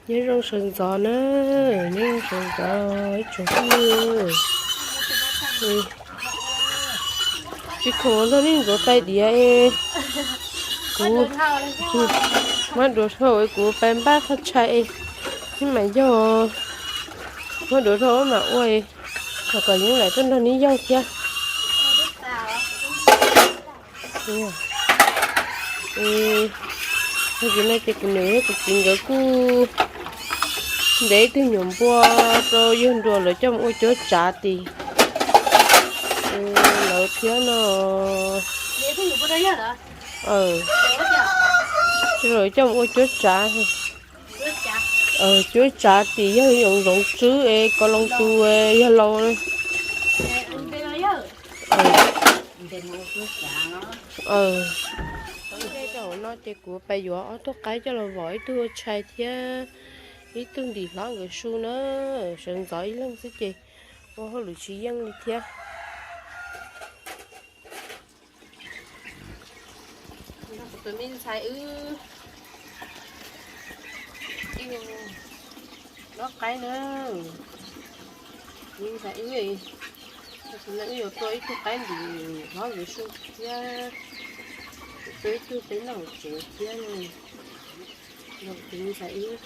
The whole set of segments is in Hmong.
Nyob zoo sawv ntxov na, nyob zoo sawv ntxov ib tsoom phooj ywg. Tsis khoom ua nrog nej ntxuav tais diav es kuv muab dua dhau es kuv pais npaj qhov tshais es, neb mam yog muab dua dhau mam ua, kom kom yeeb lam tuaj nrog neb yog thiab. Tag kis no ces kuv niam thiab kuv txiv nkawd kuj ntes ib tug nyuam npua rau yawg nruas lawv coj mus ua cuab tsav tim lawv thiab no. Lawv coj mus ua cuab tsav, cuab tsav tim yawg yoov zoov tswb es koj loo tus yawg laus. Zaum no ces kuv pais yuav ob tug qaib coj los vom, ib tug ua tshais thiab ib tug ntim hlob nkawd su na. Sawv ntxov ib leeg xwb ces ua hauj lwm tsis yeej li thiab. Tus me ntxhais wb, dob qaib na, me ntxhais wb, tam sim no wb yuav tua ib tug qaib ntim hlob nkawd su thiab, tua ib tug peb noj hauv tsev thiab na. Tus me ntxhais wb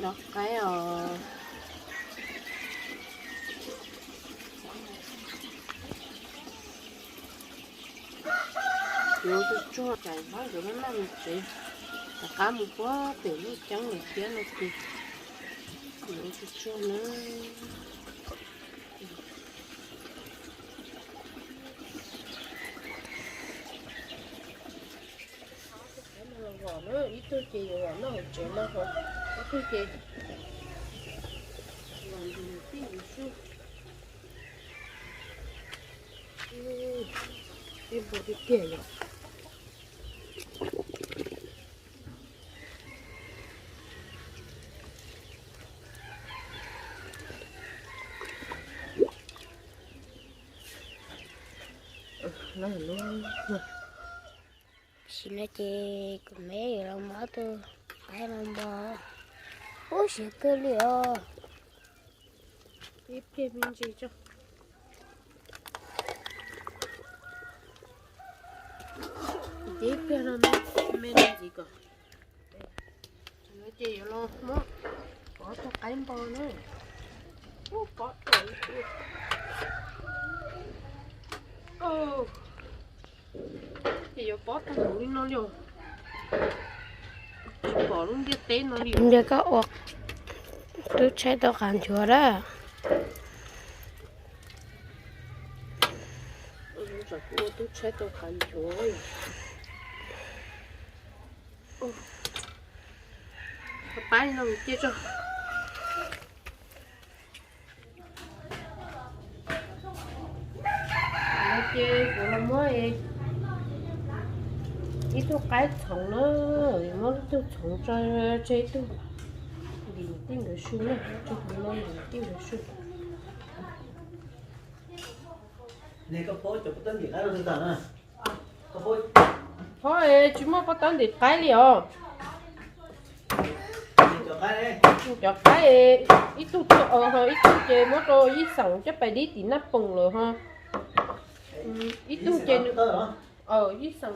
dob qaib os. Yuav tsuag tsuag tsam hlob nkawd maj maj mus tsev, rov qab mus puag pem lub ceeb lawm thiab no ces yuav tsuag tsuag na. Ib tug ces yuav los noj hauv tsev no, ib tug ces los ntim tij nkawd su. Peb npua tiag tiag yom. Tam sim no ces kuv me yuav los muab ob tug qaib no npo. Ub, siav kawg li os. Ib pliag me ntsis tso. Ces ib pliag no me ntsis kom. Tam sim no ces yuav los muab pov tau qaib npo na. Ub, pov tau li. Ces yuav pov tau npaum li no li os. Tsis pom lub ntiaj teb no li. Ntiag koj ua tub tshaib tau qab nchuav dab. Ua tub tshaib tau qab nchuav. Pab no mus cia tso. Ces kuv los muab ib tug qaib txhoov na, muab ib tug txhoov tso, tseg ib tug ntim tij nkawd su na, tseg kuv no ntim tij nkawd su. Ho tsis muaj pob tawb ntim qaib li os. Cov qaib ib tug, ib tug ces muab rau Yij Xeem coj pais dib tim Naj Poos lawm ho. Ib tug ces, Yij Xeem,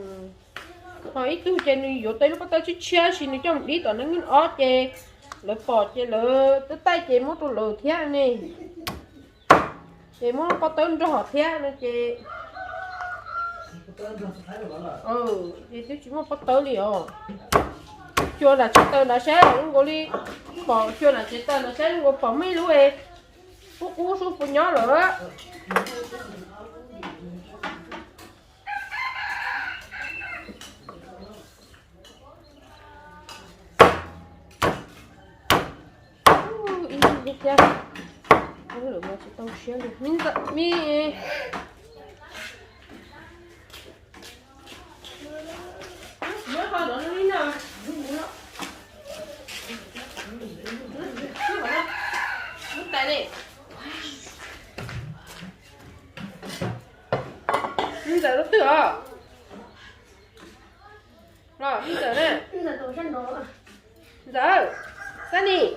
ho ib tug ces nws yuav tau lub pob tawb tshiab tshiab sis nws coj mus dib tom neeg nyoog ob ces lawv pom ces lawv twb taij ces muab rau lawv thiab ne. Ces muab pob tawb nrog thiab no ces, ces twb tsis muaj pob tawb li os. Xyuas nram tsev taw nrad saib zoo nkaus li, pom, xyuas nram tsev taw nrad saib zoo nkaus pom muaj ib lub qub qub sub puas nyob lawm. Ib ntsis thiab, lawv mas tsis tau siab li. Me ntxawm, me, muab ho no li no. Lub tais li. Me ntxawm lub twg os? Los, Ntxawm na. Ntxawm, Xab Nis.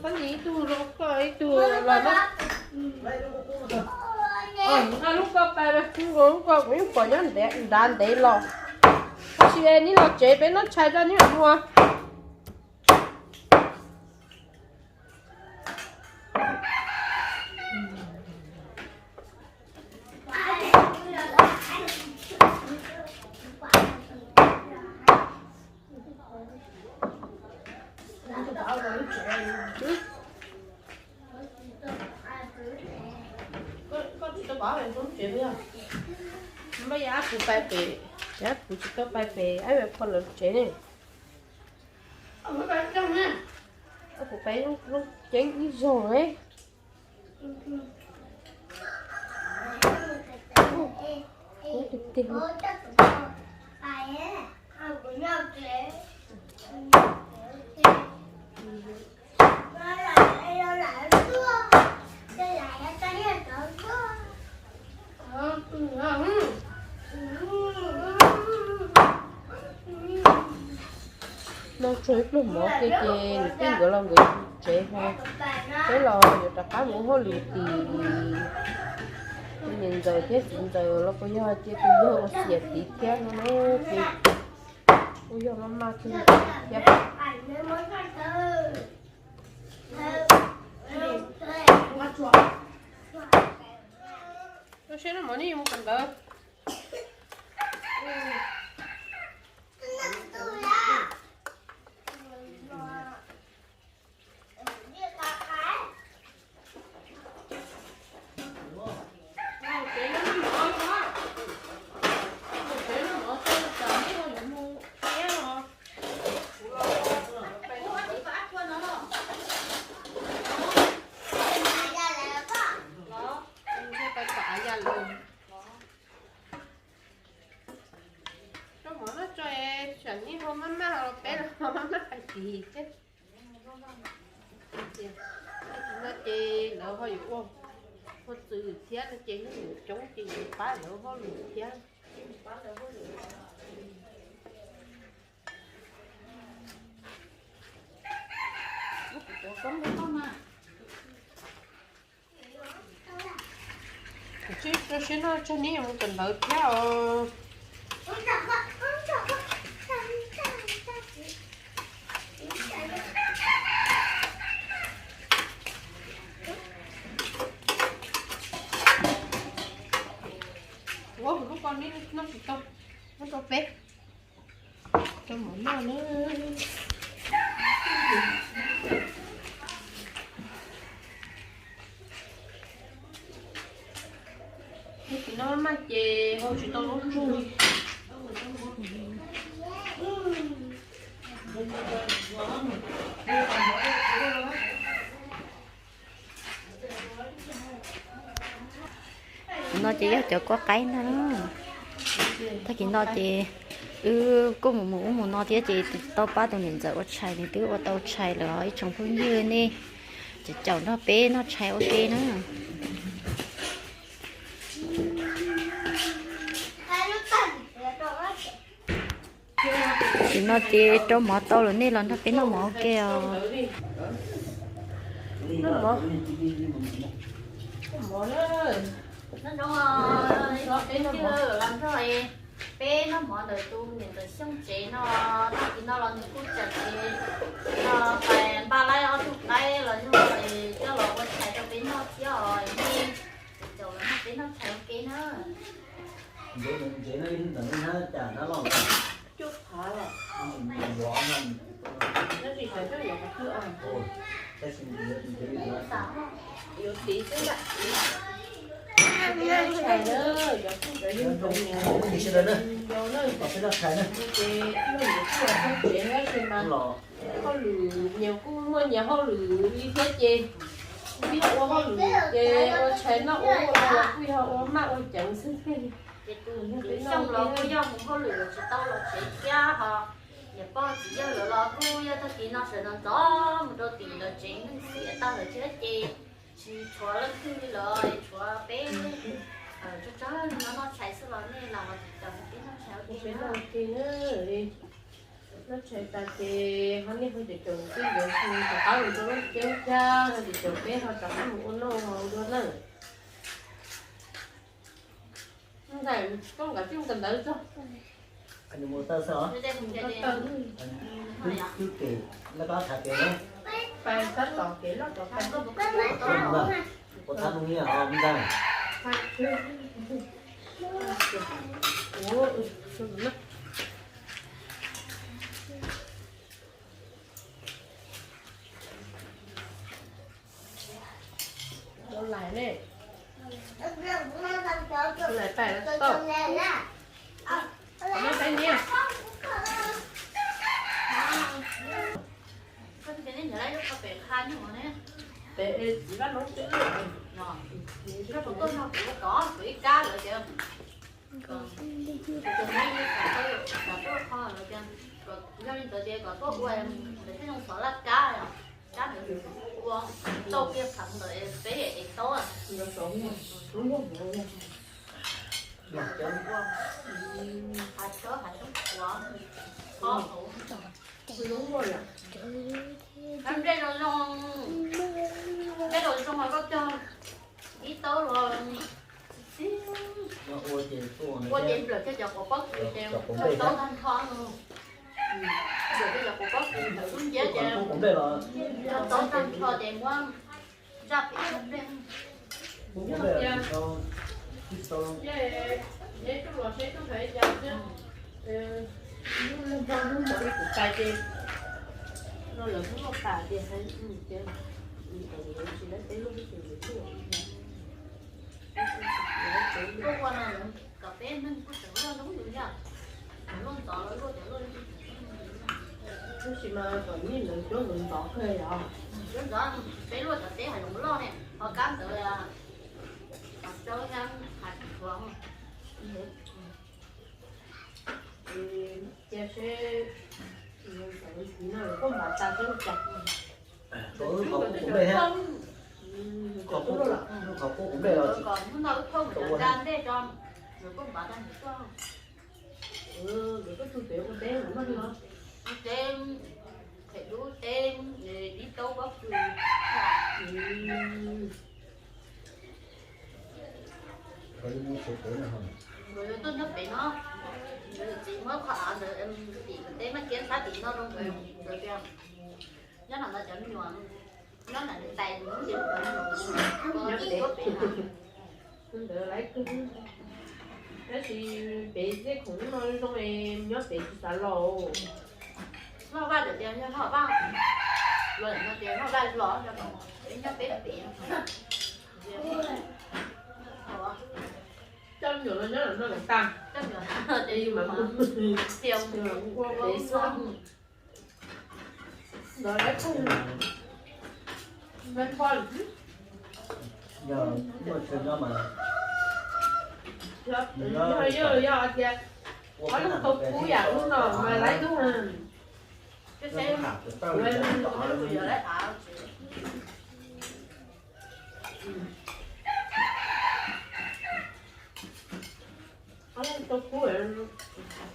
Xab Nis ib tug zoo, koj ib tug los na. Lub koj pais, lub koj kuv yeej pom nyob nrad ntev los. Tab sis neb los tsev peb noj tshais tso neb mam mus. Koj tsis tau pab lub tsev, npaj yam kuv pais pem, yam kuv tsis tau pais pem, ab, poj lawv tsev ne. Kuv pais lub ceeb ib zaug ne. Ub, tiag tiag. Noj tsuag ib pluag mov kiag ces niam tij nkawd los nkawd tsev ho, peb los yuav rov qab mus ua hauj lwm tim niam ntxawm thiab txiv ntxawm los puas yog ces tus yawg ua xiam tid thiab no na, ces kuj yog maj maj kawg thiab. Koj saib noj mov ne, mus kawm ntawv. Rau mov noj tso, tsam neb ho maj maj los peb los ho maj maj hais tias thiab. No ces lawv ho yuav ua, ua txwm thiab no ces neeg yuav coob ces yuav pab lawv hauj lwm thiab. Tso siab noj tso, neb yuav mus kawm ntawv thiab os. Ua lub ko neb noj tsis tau, noj rau peb. Rau mov noj na. Lub tim no maj ces hau tsis tau lub tsuj li. No ces yog cov kuab qaib ntag na. Tag kis no ces wb kuj mus mus ub mus no thiab ces tau pab tus niam ntxawm ua tshais, nws twb ua tau tshais lawm os ib tsoom phooj ywg ne. Ces caum nrog peb noj tshais ua ke na. Tim no ces rau mov tau lawm, nej los nrog peb noj mov ua ke os. Noj mov. Peb noj mov ntawm tus niam ntawm Xyooj tsev no, tag kis no los nws kuj tseem tsev no, pais npaj laib ob tug qaib los yog coj los ua tshais rau peb noj thiab os. Nej caum los nrog peb noj tshais ua ke na. Hauj lwm nyias kuj muaj nyias hauj lwm li thiab ces, kuj yog ua hauj lwm ces ua tshais noj ua ua los kuj yog ua maj ua ceev xwb thiab. Ces tus Xyooj los kuj yog mus hauj lwm los tsis tau los tsev thiab ho. Niam pog txiv yawg lawv los kuj yog tag kis no sawv ntxov ntxov mus rau tim lawv tsev neeg xiam tag lawm thiab ces tsis tshuav leej twg li lawm, tshuav peb tso Noj tshais xwb los nej los tsis caum peb noj tshais ua ke na. Noj tshais tas ces ho nej ho caum caum twb yuav rov qab mus rau lub tsev ua cas ho caum caum peb ho rov qab mus ua noj ua haus dua na. Ntxhais, koj nqa tsij mus kawm ntawv tso. Mus taw xwb os. Twb kem laj kab thav kev na. Pais sab tom kev loj tom pais. Ua thav mus ib yam os ntag. Lais ne, lais pais tau. Noj peb niag. Pem txiv Vaj Noob twb lawm. Koj puas tuaj nrog kuv tod, kuv ib kab lawm tias, kuv tus me li kom tau, kom tuaj kho lawm tias, yog li ntawd ces kom tuaj ua ntawm tej zoo xov laj kab, kab ntawd ua tau kiag phav ntawd peb es taub. Hav tsawb hav tsoob kuav, pob hauv. Nplej los zoo, nplej los zoo mas koj cog ib taub los ua ces nplawm kiag cov quav pob kws ces taub tag nrho. Nplawm kiag cov quav pob kws ntawm lub nciab ces taub tag nrho ces muab zaj pem nplej. Neb tuaj los seb tuaj hais cas thiab. Lub lub npog lub mov li kuv tais ces no lawv kuj muaj tas tias hais tias tsis lawv peb lub twb tsis lawv tuaj. Tuaj ua no kom peb neeg kuj tseem luaj zoo yus yog luaj ntxov los luaj cov luaj li. Tab sis mas kom nij lawv cuab ntxov ntxov kawg yom. Cuab ntxov peb luaj cov teb hav zoov loj ne ho kab ntawd hav tsawb thiab hav tshuav. Cia seb no lawv kuj npav tas xwb cas. Qhov qub kuv nplej thiab. Qhov qub kuv nplej los kom hnub no wb thauj mus cov nra nplej tso, lawv kuj npav tas ntawd tuaj. Lawv kuj tug pem ua teb no, teb, phem dub teb, dib taub pob kws. Nkawd yuav tuaj nyob pem no, txiv muab qhov av ntawd tim teb maj kiab ntxhab tim no rau nkawd tias nyob no ntawd cov me nyuam nyob nram tais mus ces nkawd mus nyob pem no. Ntawd laiv kawg. Tab sis pem tej khoom no zoo es nyob pem tsis xav los. Noj Vaj tias yog Noj Vaj, los no tias Noj Vaj los nyob pem pem. Coj me nyuam los nyob no lawm tag, coj me nyuam los tias mus ua pem xwb. Ntawd laiv kawg. Yog muaj chaw nyob mas yog, yog tias ob leeg tau kub yam lub no mas laiv kawg. Ob leeg tau kub,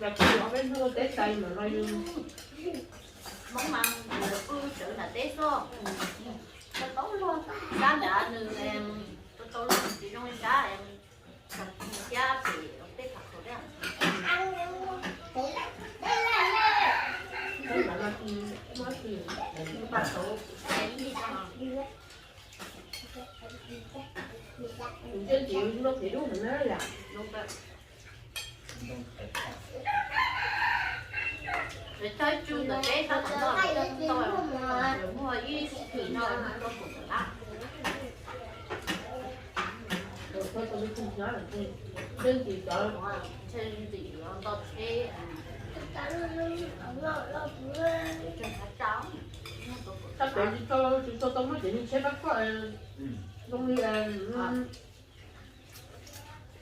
yog kuv ob peb hnub ua teb tas mam los yug. Hmoob mas pw tsawv nram teb xwb, tau tau luag sab nrad nws, tau tau luag tsis zoo li sab, thiab pem tej phav khaum thiab. Ntsia ntsia lub pem lub heev na yom. Txhob tsu ntawm peb sab tom no, muaj ib tug no rau pem ntawm lab. Ntsia ntsia cov, ntshe ntim yuav nto tsheb. Sab pem tsis tau, tsis tau tau muaj cov niag tsheb pab koj zoo li,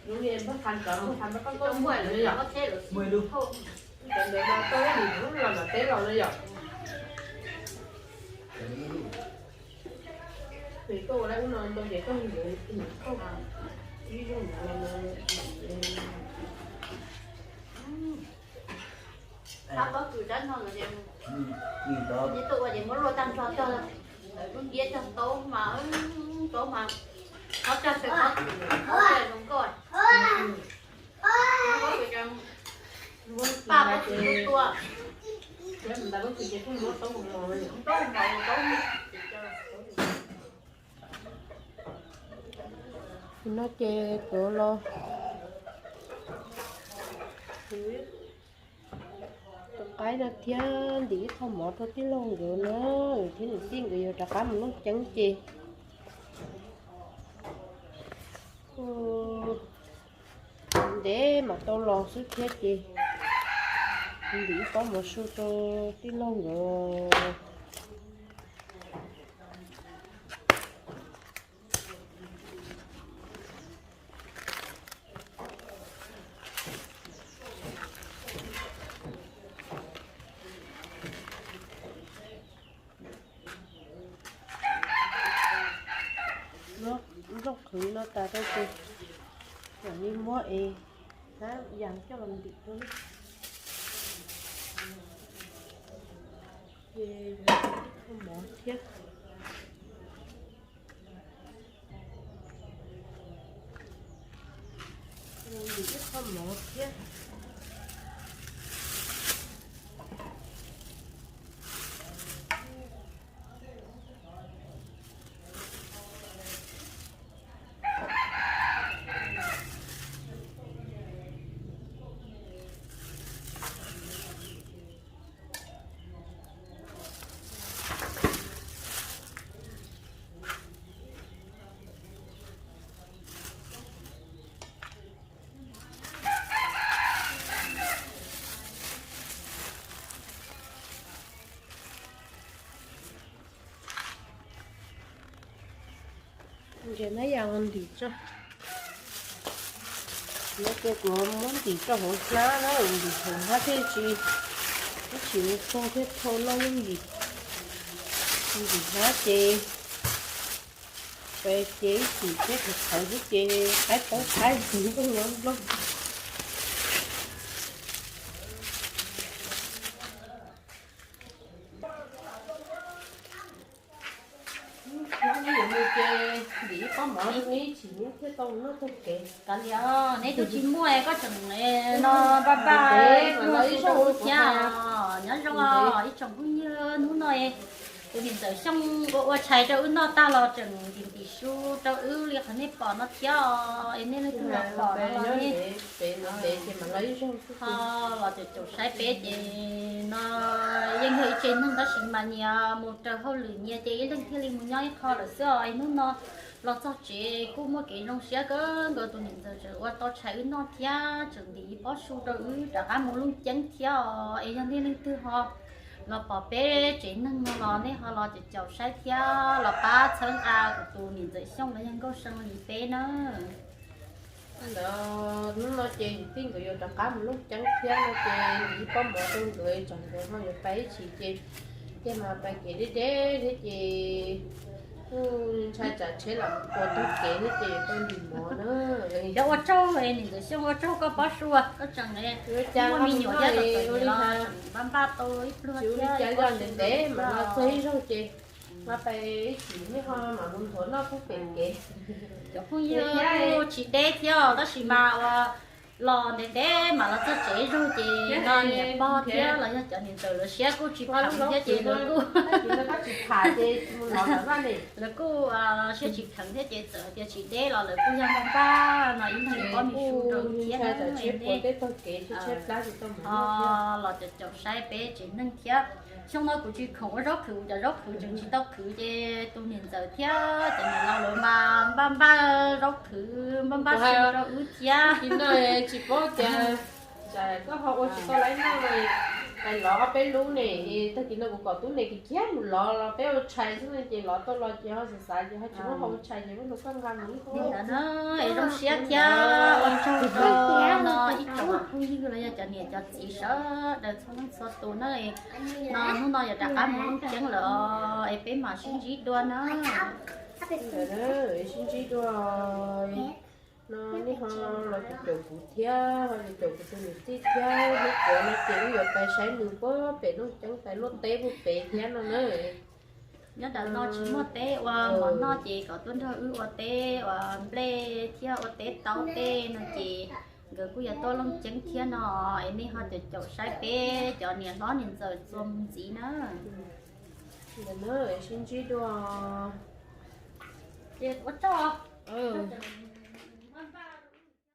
zoo li npawg Khas cov, npawg Khas pab koj muaj li yom. Cov ntawd mas tau ib lub los nram teb los na yom. Ces koj ua lawm ub no ntau ces koj mus ib zoo nram los. Neb tuaj ua ces muab luaj tag nrho cog, lub ntiab cog taub mas, taub mas, qhov cog sawv qhov, zoo nkauj. Paj pob kws tua. No ces kuv los tus qaib no thiab ntim ib qho mov rau tij laug nkawd na, thiab niam tij nkawd yuav rov qab mus Looj Ceeb ces ntev mam tau los xwb thiab ces ntim ib pob mov su rau tij laug nkawd. Nplooj qhwv no tas rau ces mam li muab es hab yas coj los ntim rau. Ces yuav ntim ib qho mov thiab. Ntim ib qho mov thiab. Ntsia nab yas ntim tso. No ces kuv muab ntim rau hauv hnab na, ntim hauv hnab thiaj tsis, ib tsis mus txog thiab thau loj ntim, ntim hnab ces pes ces ib tsis thiab qhawv qhawv xwb ces qaib paub qaib nplooj nyob nplooj. Nyob neb yuav mus ces ntim ib pob mov rau neb ib chim neb thiaj tau noj taug kev. Kav liam, neb twb tsis muaj es koj tseem no npaj npaj ib pluag su rau wb thiab. Nyob zoo os ib tsoom phooj ywg, hnub no tus niam ntxawm Xyooj ua ua tshais rau wb noj tag los tseem ntim ntim su rau wb li qhov nej pom no thiab os. Es nej leej twg los pom no los nej ho los caum caum saib peb ces no yeej yog ib tsev neeg tab sis mas nyias mus raws hauj lwm nyias ces ib leeg thiaj li mus nyob ib qho lawm xwb os. Es hnub no los txog tsev kuj muaj kev zoo siab kawg nkaus, tus niam ntxawm tseem ua tau tshais wb noj thiab tseem ntim ib pob su rau wb rov qab mus Looj Ceeb thiab os. Es yog nej leej twg ho los pom peb tsev neeg no los nej ho los caum caum saib thiab los pab txhawb nqa kuv tus niam ntxawm Xyooj los yog Nkauj See li peb na. Ntawd hnub no ces niam tij nkawd yuav rov qab mus Looj Ceeb thiab no ces ntim ib pob mov rau nkawd, tsam nkawd ho yuav pais ib chim ces thiaj mas pais kev deb deb thiab ces kuj ntshai tsam tsheb lam puas taug kev thiab ces yuav tau ntim mov na. Cov ua tsaug, niam ntxawm Xyooj ua tsaug koj pob su, koj tseem muaj me nyuam thiab tseem npaj npaj tau ib pluag thiab. Ntev ntev mam los txog ib zaug ces mam pais ib chim nej ho mam mus nthuav noj pub pem kev. Cov phooj ywg kuj tsis deb thiab tab sis mas ua los ntev ntev mam los txog tsev ib zaug ces no niam pog thiab los yog cov niam ntxawm lawv siab kuj tsis phem thiab ces lawv kuj, lawv kuj siab tsis kheev thiab ces txawm tias tsis deb los lawv kuj yog npaj npaj no ib leeg ib pob me su rau thiab na. Los caum caum saib peb tsev neeg thiab. Xyoo no kuv tsis khoom ua zaub qhwv, kuv cov zaub qhwv tseem tsis tau qhwv ces tus niam ntxawm thiab cov niam laus lawv mas npaj npaj zaub qhwv npaj npaj su rau wb thiab. Tsis paub tias koj ho ua tsis tau laib noj no, pais lov ob peb lub ne, tag kis no kuv kom tub ne kiag kiag mus lov los peb ua tshais xwb no ces lov tau los ces ho xav xav ces ho tsis muab ho ua tshais ces muab rau koj nqa mus ib hub. Li ntawd na, es zoo siab thiab ua tsaug rau no ib tsoom phooj ywg los yog cov niam cov txiv sawv daws txhua leej txhua tus na. No hnub no yog rov qab mus Looj Ceeb lawm es peb mam sib ntsib dua na. Sib ntsib dua. No nej ho los caum Kuv thiab ho caum kuv tus niam tij thiab hnub puav no ces wb yuav pais saib nws puag pem Looj Ceeb, pais luaj teb puag pem thiab no na. Nyob ntawm no tsis muaj teb ua mov noj ces kom tuaj nrog wb ua teb ua nplej thiab ua teb taub tej no ces nkawd kuj yuav tuaj Looj Ceeb thiab no. Es nej ho caum caum saib peb cov niam hlob niam ntxawm txuas mus ntxiv na. Sib ntsib dua. Ces ua tsaug.